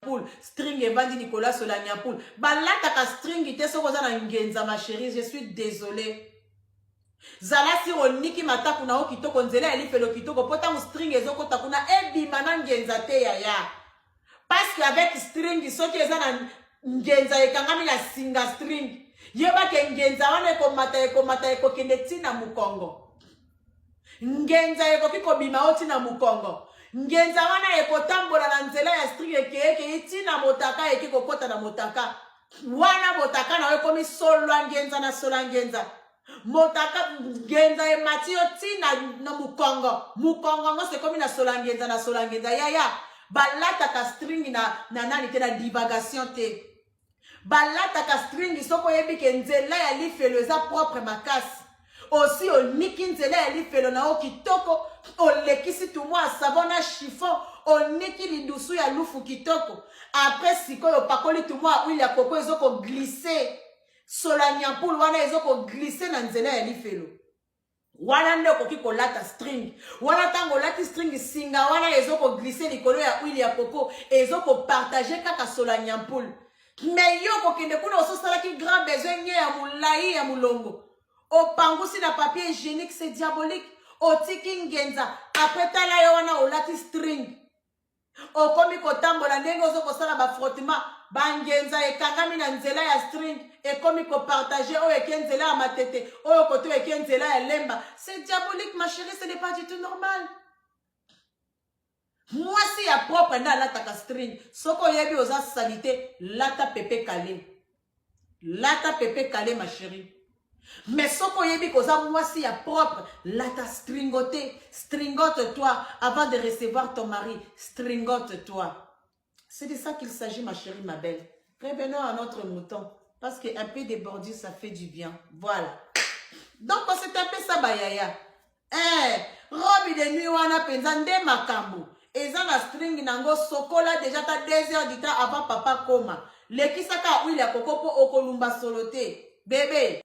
nyampule, string evandi likolo ya solo ya nyampule. Balataka string te soki oza na ngenza, ma chérie, je suis désolée. Zala sir oniki mataku na yo kitoko, nzela ya lifelo kitoko, mpo ntango string ezokota kuna ebima na ngenza te, yaya. Parce que avec string, soki eza na ngenza ekangami na singa string, yebake ngenza wana ekomata, ekomata, ekokende ntina mokongo. Ngenza ekoki kobima o ntina mokongo. Ngenza wana ekotambola na nzela ya string, ekeekei ntina motaka, eke kokɔta na motaka wana. Motaka na yo ekomi solo ya ngenza na solo ya ngenza. Motaka, ngenza emati yo ntina na mokongo. Mokongo yango sekomi na solo ya ngenza na solo ya ngenza. Yaya, balataka string na nani te, na divagation te. Balataka string soki oyebi ke nzela ya lifelo eza propre makasi. Osi oniki nzela ya lifelo na yo kitoko, olekisi tumwa savon na chiffon, oniki lidusu ya lufu kitoko. Après sikoyo opakoli tumwa huile ya coco, ezokoglisser solo ya nyampulu wana, ezokoglisser na nzela ya lifelo wana. Nde okoki kolata string wana. Ntango olati string, singa wana ezokoglisser likolo ya huile ya coco, ezokopartager kaka solo ya nyampulu. Mais yo okokende kuna, ososalaki grand besoin nye ya molai ya molongo, opangusi na papier hygiénique, c'est diabolique. Otiki ngenza. Après tala yo wana olati string, okomi kotambola ndenge ozo kosala bafrottement, bangenza ekangami na nzela ya string, ekomi kopartager. Oyo eke nzela ya Matete, oyo kote eke nzela ya Lemba. C'est diabolique, ma chérie, ce n'est pas du tout normal. Mwasi ya propre nde alataka string. Soki oyebi oza sali te, lata pepe kale, lata pepe kale, ma chérie. Mais soki oyebi koza mwasi ya propre, lata stringo te. Stringote toi avant de recevoir ton mari, stringote toi. C'est de ça qu'il s'agit, ma chérie, ma belle. Revenons à notre mouton, parce que un peu de bordure, ça fait du bien. Voilà, donc c'est un peu ça, bayaya. Eh, robe de nuit wana mpenza nde makambo eza na string nango. Sokola déjà ta 2 heures du temps avant papa koma, lekisaka huile ya coco mpo okolumba solo te, bébé.